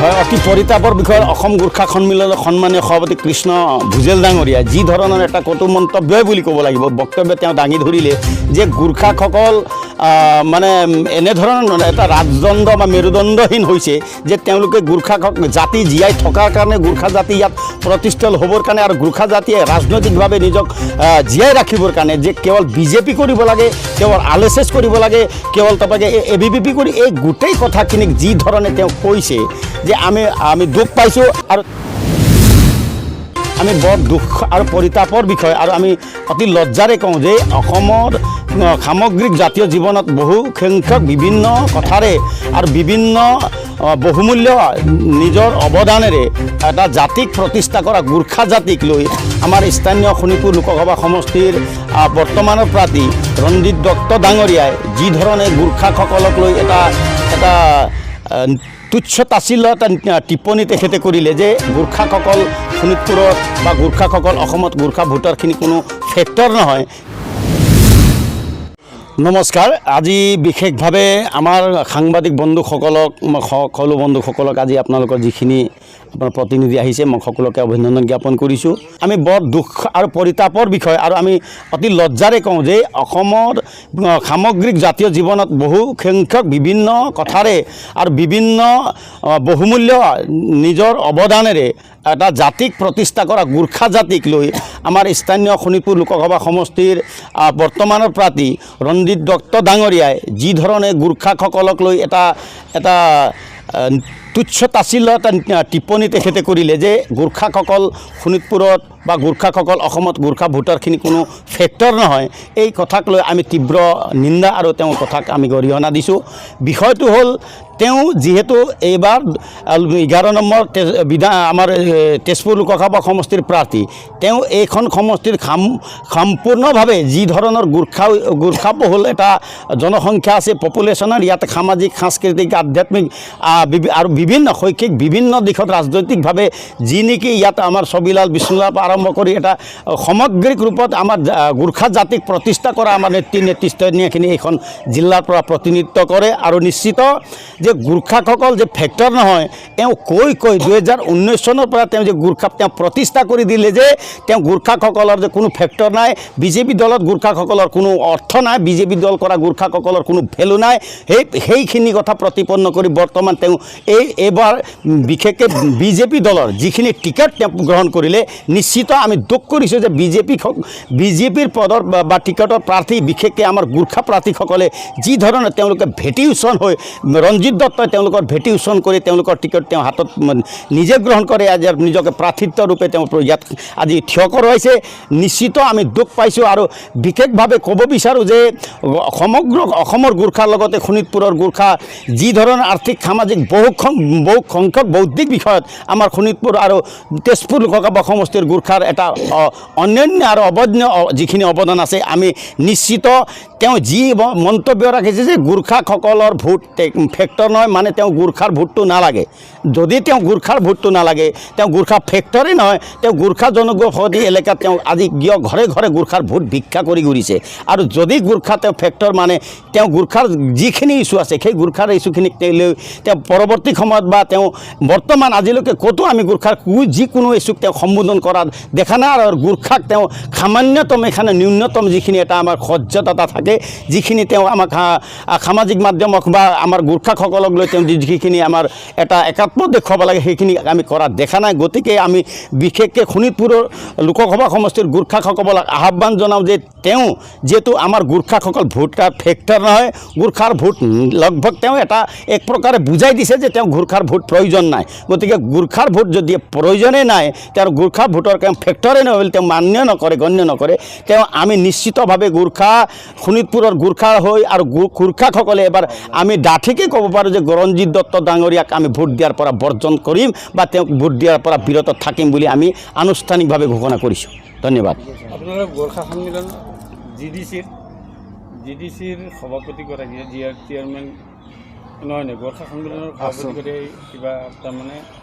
হয়, অতি পৰিতাপৰ বিষয়। অসম গোৰ্খা সন্মিলনৰ সন্মানীয় সভাপতি কৃষ্ণ ভুজেল ডাঙৰীয়া যি ধৰণৰ এটা কটু মন্তব্যই বুলি ক'ব লাগিব, বক্তব্য তেওঁ দাঙি ধৰিলে যে গোৰ্খাসকল মানে এনেধৰণৰ এটা ৰাজদণ্ড বা মেৰুদণ্ডহীন হৈছে যে তেওঁলোকে গোৰ্খা জাতি জীয়াই থকাৰ কাৰণে, গোৰ্খা জাতি ইয়াত প্ৰতিষ্ঠিত হ'বৰ কাৰণে আৰু গোৰ্খা জাতিয়ে ৰাজনৈতিকভাৱে নিজক জীয়াই ৰাখিবৰ কাৰণে যে কেৱল বিজেপি কৰিব লাগে, কেৱল আৰএছএছ কৰিব লাগে, কেৱল তাৰপৰা এবিভিপি কৰি, এই গোটেই কথাখিনিক যি ধৰণে তেওঁ কৈছে যে আমি আমি দুখ পাইছোঁ আৰু আমি বৰ দুখ আৰু পৰিতাপৰ বিষয়। আৰু আমি অতি লজ্জাৰে কওঁ যে অসমৰ সামগ্ৰিক জাতীয় জীৱনত বহু সংখ্যক বিভিন্ন কথাৰে আৰু বিভিন্ন বহুমূল্য নিজৰ অৱদানেৰে এটা জাতিক প্ৰতিষ্ঠা কৰা গোৰ্খা জাতিক লৈ আমাৰ স্থানীয় শোণিতপুৰ লোকসভা সমষ্টিৰ বৰ্তমানৰ প্ৰাৰ্থী ৰঞ্জিত দত্ত ডাঙৰীয়াই যি ধৰণে গোৰ্খাসকলক লৈ এটা এটা তুচ্ছ তাচ্ছিল্য এটা টিপ্পনী তেখেতে কৰিলে যে গোৰ্খাসকল শোণিতপুৰত বা গোৰ্খাসকল অসমত গোৰ্খা ভোটাৰখিনি কোনো ফেক্টৰ নহয়। নমস্কাৰ। আজি বিশেষভাৱে আমাৰ সাংবাদিক বন্ধুসকলক, মই সকলো বন্ধুসকলক, আজি আপোনালোকৰ যিখিনি আপোনাৰ প্ৰতিনিধি আহিছে, মই সকলোকে অভিনন্দন জ্ঞাপন কৰিছোঁ। আমি বৰ দুখ আৰু পৰিতাপৰ বিষয় আৰু আমি অতি লজ্জাৰে কওঁ যে অসমৰ সামগ্ৰিক জাতীয় জীৱনত বহু সংখ্যক বিভিন্ন কথাৰে আৰু বিভিন্ন বহুমূল্য নিজৰ অৱদানেৰে এটা জাতিক প্ৰতিষ্ঠা কৰা গোৰ্খা জাতিক লৈ আমাৰ স্থানীয় শোণিতপুৰ লোকসভা সমষ্টিৰ বৰ্তমানৰ প্ৰাৰ্থী ৰঞ্জিত দত্ত ডাঙৰীয়াই যি ধৰণে গোৰ্খাসকলক লৈ এটা এটা তুচ্ছ তাচ্ছিল্য এটা টিপ্পনী তেখেতে কৰিলে যে গোৰ্খাসকল শোণিতপুৰত বা গোৰ্খাসকল অসমত গোৰ্খা ভোটাৰখিনি কোনো ফেক্টৰ নহয়, এই কথাক লৈ আমি তীব্ৰ নিন্দা আৰু তেওঁৰ কথাক আমি গৰিহণা দিছোঁ। বিষয়টো হ'ল, তেওঁ যিহেতু এইবাৰ 11 নম্বৰ বিধান আমাৰ তেজপুৰ লোকসভা সমষ্টিৰ প্ৰাৰ্থী, তেওঁ এইখন সমষ্টিৰ সম্পূৰ্ণভাৱে যি ধৰণৰ গোৰ্খা বহুল এটা জনসংখ্যা আছে, পপুলেশ্যনৰ, ইয়াত সামাজিক, সাংস্কৃতিক, আধ্যাত্মিক আৰু বিভিন্ন শৈক্ষিক বিভিন্ন দিশত ৰাজনৈতিকভাৱে যি নেকি ইয়াত আমাৰ ছবিলাল, বিষ্ণুলাল পৰা আৰম্ভ কৰি এটা সামগ্ৰিক ৰূপত আমাৰ গোৰ্খা জাতিক প্ৰতিষ্ঠা কৰা আমাৰ নেতৃত্ব নেতৃস্থানীয়খিনি এইখন জিলাৰ পৰা প্ৰতিনিধিত্ব কৰে। আৰু নিশ্চিত যে গোৰ্খাসকল যে ফেক্টৰ নহয়, এওঁ কৈ কৈ 2019 চনৰ পৰা তেওঁ যে গোৰ্খাক তেওঁ প্ৰতিষ্ঠা কৰি দিলে যে তেওঁ গোৰ্খাসকলৰ যে কোনো ফেক্টৰ নাই, বিজেপি দলত গোৰ্খাসকলৰ কোনো অৰ্থ নাই, বিজেপি দল কৰা গোৰ্খাসকলৰ কোনো ভেলু নাই, সেইখিনি কথা প্ৰতিপন্ন কৰি বৰ্তমান তেওঁ এইবাৰ বিশেষকৈ বিজেপি দলৰ যিখিনি টিকেট তেওঁ গ্ৰহণ কৰিলে, নিশ্চিত আমি দুখ কৰিছোঁ যে বিজেপিৰ পদৰ বা টিকেটৰ প্ৰাৰ্থী, বিশেষকৈ আমাৰ গোৰ্খা প্ৰাৰ্থীসকলে যি ধৰণে তেওঁলোকে ভেটি উচন হৈ, ৰঞ্জিত দত্তই তেওঁলোকৰ ভেটি উচন কৰি তেওঁলোকৰ টিকেট তেওঁ হাতত নিজে গ্ৰহণ কৰে, আজি আৰু নিজকে প্ৰাৰ্থিত্ব ৰূপে তেওঁ ইয়াত আজি থিয় কৰোৱাইছে, নিশ্চিত আমি দুখ পাইছোঁ। আৰু বিশেষভাৱে ক'ব বিচাৰোঁ যে সমগ্ৰ অসমৰ গোৰ্খাৰ লগতে শোণিতপুৰৰ গোৰ্খা যি ধৰণৰ আৰ্থিক, সামাজিক, বহু বহু সংখ্যক বৌদ্ধিক বিষয়ত আমাৰ শোণিতপুৰ আৰু তেজপুৰ লোকসভা সমষ্টিৰ গোৰ্খাৰ এটা অনন্য আৰু অবন্য যিখিনি অৱদান আছে, আমি নিশ্চিত তেওঁ যি মন্তব্য ৰাখিছে যে গোৰ্খাসকলৰ ভোট ফেক্টৰ নহয়, মানে তেওঁ গোৰ্খাৰ ভোটটো নালাগে। যদি তেওঁ গোৰ্খাৰ ভোটটো নালাগে, তেওঁ গোৰ্খা ফেক্টৰেই নহয়। তেওঁ গোৰ্খা জনবসতি এলেকাত তেওঁ আজি কিয় ঘৰে ঘৰে গোৰ্খাৰ ভোট ভিক্ষা কৰি ঘূৰিছে? আৰু যদি গোৰ্খা তেওঁ ফেক্টৰ মানে, তেওঁ গোৰ্খাৰ যিখিনি ইছ্যু আছে, সেই গোৰ্খাৰ ইছ্যুখিনিক তেওঁ লৈ তেওঁ পৰৱৰ্তী সময়ত বা তেওঁ বৰ্তমান আজিলৈকে ক'তো আমি গোৰ্খাৰ যিকোনো ইছ্যুক তেওঁ সম্বোধন কৰা দেখা নাই। আৰু গোৰ্খাক তেওঁ সামান্যতম এখানে ন্যূনতম যিখিনি এটা আমাৰ সহ্যতা এটা থাকে, যিখিনি তেওঁ আমাক সামাজিক মাধ্যমক বা আমাৰ গোৰ্খাসকলক লৈ তেওঁ যিখিনি আমাৰ এটা একাত্ম দেখুৱাব লাগে, সেইখিনি আমি কৰা দেখা নাই। গতিকে আমি বিশেষকৈ শোণিতপুৰৰ লোকসভা সমষ্টিৰ গোৰ্খাসকলক আহ্বান জনাওঁ যে তেওঁ যিহেতু আমাৰ গোৰ্খাসকল ভোটাৰ ফেক্টৰ নহয়, গোৰ্খাৰ ভোট লগভগ তেওঁ এটা এক প্ৰকাৰে বুজাই দিছে যে তেওঁ গোৰ্খাৰ ভোট প্ৰয়োজন নাই। গতিকে গোৰ্খাৰ ভোট যদি প্ৰয়োজনেই নাই, তেওঁৰ গোৰ্খা ভোটৰ তেওঁ ফেক্টৰে নহয় বুলি তেওঁ মান্য নকৰে, গণ্য নকৰে, তেওঁ আমি নিশ্চিতভাৱে গোৰ্খা, শোণিতপুৰৰ গোৰ্খা হৈ আৰু গোৰ্খাসকলে এবাৰ আমি ডাঠিকে ক'ব পাৰোঁ যে ৰঞ্জিত দত্ত ডাঙৰীয়াক আমি ভোট দিয়াৰ পৰা বৰ্জন কৰিম বা তেওঁক ভোট দিয়াৰ পৰা বিৰত থাকিম বুলি আমি আনুষ্ঠানিকভাৱে ঘোষণা কৰিছোঁ। ধন্যবাদ। আপোনালোক গোৰ্খা সন্মিলন জি ডি চিৰ সভাপতিগৰাকীয়ে, জি আৰ চেয়াৰমেন নহয়, নহয়, গোৰ্খা সন্মিলনৰ সভাপতিগৰাকীয়ে কিবা তাৰমানে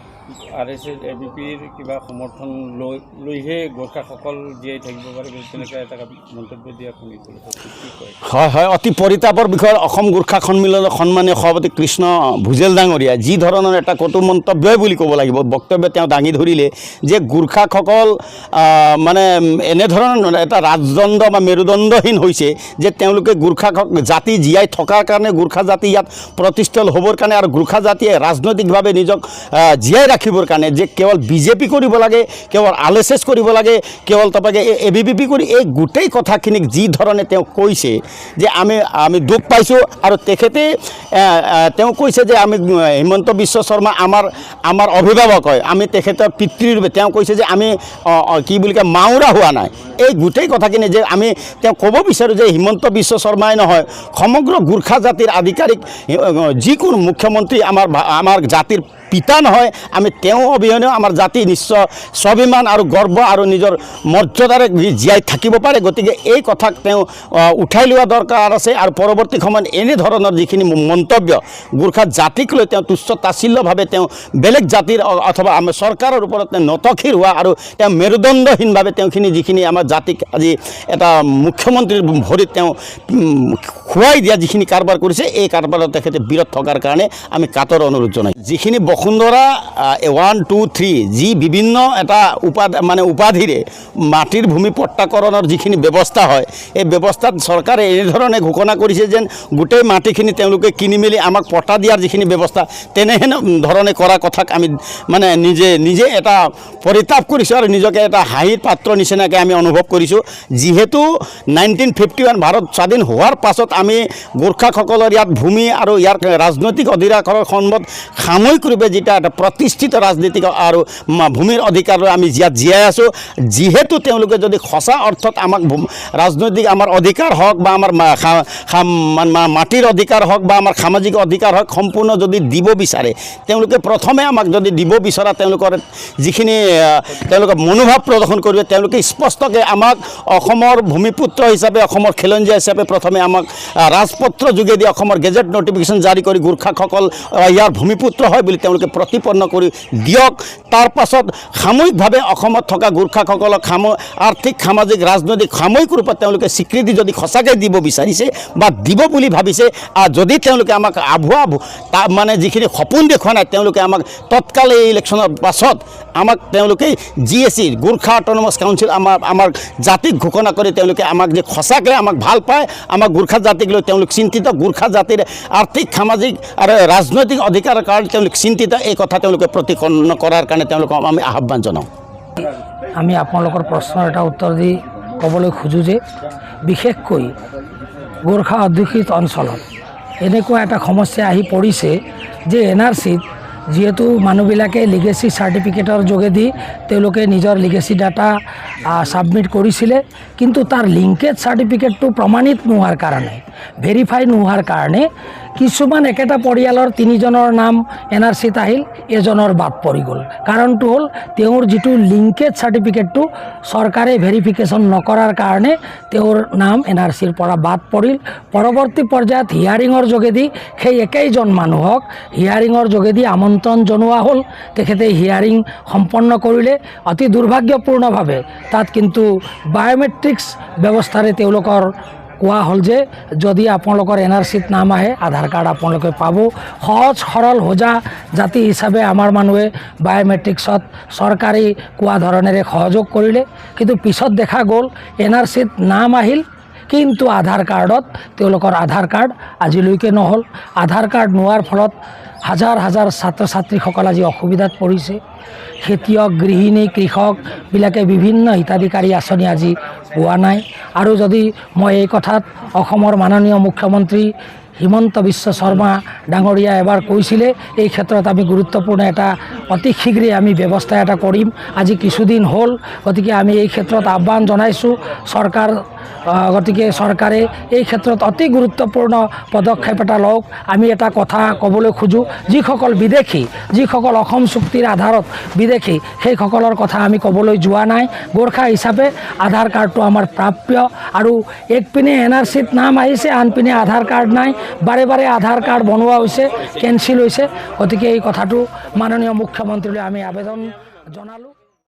আৰএছএছ, এবিপিৰ কিবা সমৰ্থন লৈ লৈহে গোৰ্খাসকল জীয়াই থাকিব পাৰে বুলি তেনেকুৱা এটা মন্তব্য দিয়া শুনিছিলোঁ। কি কয়? হয় হয়, অতি পৰিতাপৰ বিষয়। অসম গোৰ্খা সন্মিলনৰ সন্মানীয় সভাপতি কৃষ্ণ ভুজেল ডাঙৰীয়া যি ধৰণৰ এটা কটু মন্তব্যই বুলি ক'ব লাগিব, বক্তব্য তেওঁ দাঙি ধৰিলে যে গোৰ্খাসকল মানে এনেধৰণৰ এটা ৰাজদণ্ড বা মেৰুদণ্ডহীন হৈছে যে তেওঁলোকে গোৰ্খা জাতি জীয়াই থকাৰ কাৰণে, গোৰ্খা জাতি ইয়াত প্ৰতিষ্ঠিত হ'বৰ কাৰণে আৰু গোৰ্খা জাতিয়ে ৰাজনৈতিকভাৱে নিজক জীয়াই ৰাখিবৰ কাৰণে যে কেৱল বিজেপি কৰিব লাগে, কেৱল আৰএছএছ কৰিব লাগে, কেৱল তাৰপৰা এবিভিপি কৰি, এই গোটেই কথাখিনিক যি ধৰণে তেওঁ কৈছে যে আমি আমি দুখ পাইছোঁ। আৰু তেখেতে তেওঁ কৈছে যে আমি হিমন্ত বিশ্ব শৰ্মা আমাৰ আমাৰ অভিভাৱক হয়, আমি তেখেতৰ পিতৃৰূপে। তেওঁ কৈছে যে আমি কি বুলি কয়, মাউৰা হোৱা নাই। এই গোটেই কথাখিনি যে আমি তেওঁ ক'ব বিচাৰোঁ যে হিমন্ত বিশ্ব শৰ্মাই নহয়, সমগ্ৰ গোৰ্খা জাতিৰ আধিকাৰিক যিকোনো মুখ্যমন্ত্ৰী আমাৰ আমাৰ জাতিৰ পিতা নহয়। আমি তেওঁ অবিহনেও আমাৰ জাতি নিশ্চয় স্বাভিমান আৰু গৰ্ব আৰু নিজৰ মৰ্যাদাৰে জীয়াই থাকিব পাৰে। গতিকে এই কথাক তেওঁ উঠাই লোৱা দৰকাৰ আছে। আৰু পৰৱৰ্তী সময়ত এনেধৰণৰ যিখিনি মন্তব্য গোৰ্খা জাতিক লৈ তেওঁ তুচ্ছ তাচ্ছিল্যভাৱে তেওঁ বেলেগ জাতিৰ অথবা আমাৰ চৰকাৰৰ ওপৰত তেওঁ নতশিৰ হোৱা আৰু তেওঁ মেৰুদণ্ডহীনভাৱে তেওঁখিনি যিখিনি আমাৰ জাতিক আজি এটা মুখ্যমন্ত্ৰীৰ ভৰিত তেওঁ খুৱাই দিয়া যিখিনি কাৰবাৰ কৰিছে, এই কাৰবাৰত তেখেতে বিৰত থকাৰ কাৰণে আমি কাতৰ অনুৰোধ জনাই। যিখিনি বসুন্ধৰা 1, 2, 3 যি বিভিন্ন এটা মানে উপাধিৰে মাটিৰ ভূমি পট্টাকৰণৰ যিখিনি ব্যৱস্থা হয়, এই ব্যৱস্থাত চৰকাৰে এনেধৰণে ঘোষণা কৰিছে যেন গোটেই মাটিখিনি তেওঁলোকে কিনি মেলি আমাক পট্টা দিয়াৰ যিখিনি ব্যৱস্থা, তেনেহেন ধৰণে কৰা কথাক আমি মানে নিজে নিজে এটা পৰিতাপ কৰিছোঁ আৰু নিজকে এটা হাঁহিৰ পাত্ৰ নিচিনাকৈ আমি অনুভৱ কৰিছোঁ। যিহেতু 1951 ভাৰত স্বাধীন হোৱাৰ পাছত আমি গোৰ্খাসকলৰ ইয়াত ভূমি আৰু ইয়াৰ ৰাজনৈতিক অধিকাৰৰ সন্মত সাময়িক ৰূপে যেতিয়া এটা প্ৰতিষ্ঠিত ৰাজনীতিক আৰু ভূমিৰ অধিকাৰ লৈ আমি ইয়াত জীয়াই আছোঁ, যিহেতু তেওঁলোকে যদি সঁচা অৰ্থত আমাক ৰাজনৈতিক আমাৰ অধিকাৰ হওক বা আমাৰ মাটিৰ অধিকাৰ হওক বা আমাৰ সামাজিক অধিকাৰ হওক, সম্পূৰ্ণ যদি দিব বিচাৰে, তেওঁলোকে প্ৰথমে আমাক যদি দিব বিচৰা তেওঁলোকৰ যিখিনি তেওঁলোকৰ মনোভাৱ প্ৰদৰ্শন কৰিব, তেওঁলোকে স্পষ্টকৈ আমাক অসমৰ ভূমিপুত্ৰ হিচাপে, অসমৰ খিলঞ্জীয়া হিচাপে প্ৰথমে আমাক ৰাজপত্ৰ যোগেদি অসমৰ গেজেট নটিফিকেশ্যন জাৰি কৰি গোৰ্খাসকল ইয়াৰ ভূমিপুত্ৰ হয় বুলি তেওঁলোকে প্ৰতিপন্ন কৰি দিয়ক। তাৰ পাছত সাময়িকভাৱে অসমত থকা গোৰ্খাসকলক আৰ্থিক, সামাজিক, ৰাজনৈতিক সাময়িক ৰূপত তেওঁলোকে স্বীকৃতি যদি সঁচাকৈ দিব বিচাৰিছে বা দিব বুলি ভাবিছে, আৰু যদি তেওঁলোকে আমাক আভুৱা মানে যিখিনি সপোন দেখুওৱা নাই, তেওঁলোকে আমাক তৎকাল এই ইলেকশ্যনৰ পাছত আমাক তেওঁলোকে জিএচি, গোৰ্খা অট'নমাছ কাউন্সিল আমাৰ আমাৰ জাতিক ঘোষণা কৰি তেওঁলোকে আমাক যে সঁচাকৈ আমাক ভাল পায়, আমাক গোৰ্খা জাতিক লৈ তেওঁলোক চিন্তিত, গোৰ্খা জাতিৰ আৰ্থিক, সামাজিক আৰু ৰাজনৈতিক অধিকাৰৰ কাৰণে তেওঁলোক চিন্তিত, এই কথা তেওঁলোকে প্ৰতিপন্ন কৰাৰ কাৰণে তেওঁলোকক আমি আহ্বান জনাওঁ। আমি আপোনালোকৰ প্ৰশ্নৰ এটা উত্তৰ দি ক'বলৈ খোজোঁ যে বিশেষকৈ গোৰ্খা অধ্যুষিত অঞ্চলত এনেকুৱা এটা সমস্যা আহি পৰিছে যে এনআৰচিত যিহেতু মানুহবিলাকে লিগেচি চাৰ্টিফিকেটৰ যোগেদি তেওঁলোকে নিজৰ লিগেচি ডাটা ছাবমিট কৰিছিলে, কিন্তু তাৰ লিংকেজ চাৰ্টিফিকেটটো প্ৰমাণিত নোহোৱাৰ কাৰণে, ভেৰিফাই নোহোৱাৰ কাৰণে কিছুমান একেটা পৰিয়ালৰ তিনিজনৰ নাম এনআৰচিত আহিল, এজনৰ বাদ পৰি গ'ল। কাৰণটো হ'ল তেওঁৰ যিটো লিংকেজ চাৰ্টিফিকেটটো চৰকাৰে ভেৰিফিকেশ্যন নকৰাৰ কাৰণে তেওঁৰ নাম এনআৰচিৰ পৰা বাদ পৰিল। পৰৱৰ্তী পৰ্যায়ত হিয়াৰিঙৰ যোগেদি সেই একেইজন মানুহক হিয়াৰিঙৰ যোগেদি আমন্ত্ৰণ জনোৱা হ'ল। তেখেতে হিয়াৰিং সম্পন্ন কৰিলে। অতি দুৰ্ভাগ্যপূৰ্ণভাৱে তাত কিন্তু বায়'মেট্ৰিক্স ব্যৱস্থাৰে তেওঁলোকৰ কোৱা হ'ল যে যদি আপোনালোকৰ এনআৰচিত নাম আহে, আধাৰ কাৰ্ড আপোনালোকে পাব। সহজ সৰল হোজা জাতি হিচাপে আমাৰ মানুহে বায়'মেট্ৰিক্সত চৰকাৰী কোৱা ধৰণেৰে সহযোগ কৰিলে। কিন্তু পিছত দেখা গ'ল এনআৰচিত নাম আহিল, কিন্তু আধাৰ কাৰ্ডত তেওঁলোকৰ আধাৰ কাৰ্ড আজিলৈকে নহ'ল। আধাৰ কাৰ্ড নোহোৱাৰ ফলত হাজাৰ হাজাৰ ছাত্ৰ ছাত্ৰীসকল আজি অসুবিধাত পৰিছে। খেতিয়ক, গৃহিণী, কৃষকবিলাকে বিভিন্ন হিতাধিকাৰী আঁচনি আজি পোৱা নাই। আৰু যদি মই এই কথাত অসমৰ মাননীয় মুখ্যমন্ত্ৰী হিমন্ত বিশ্ব শৰ্মা ডাঙৰীয়া এবাৰ কৈছিলে, এই ক্ষেত্ৰত আমি গুৰুত্বপূৰ্ণ এটা অতি শীঘ্ৰেই আমি ব্যৱস্থা এটা কৰিম। আজি কিছুদিন হ'ল। গতিকে আমি এই ক্ষেত্ৰত আহ্বান জনাইছোঁ চৰকাৰ, গতিকে চৰকাৰে এই ক্ষেত্ৰত অতি গুৰুত্বপূৰ্ণ পদক্ষেপ এটা লওক। আমি এটা কথা ক'বলৈ খোজোঁ, যিসকল বিদেশী, যিসকল অসম চুক্তিৰ আধাৰত বিদেশী, সেইসকলৰ কথা আমি ক'বলৈ যোৱা নাই। গোৰ্খা হিচাপে আধাৰ কাৰ্ডটো আমাৰ প্ৰাপ্য। আৰু একপিনে এনআৰচিত নাম আহিছে, আনপিনে আধাৰ কাৰ্ড নাই। বাৰে বাৰে আধাৰ কাৰ্ড বনোৱা হৈছে, কেঞ্চেল হৈছে। গতিকে এই কথাটো মাননীয় মুখ্যমন্ত্ৰীলৈ আমি আবেদন জনালোঁ।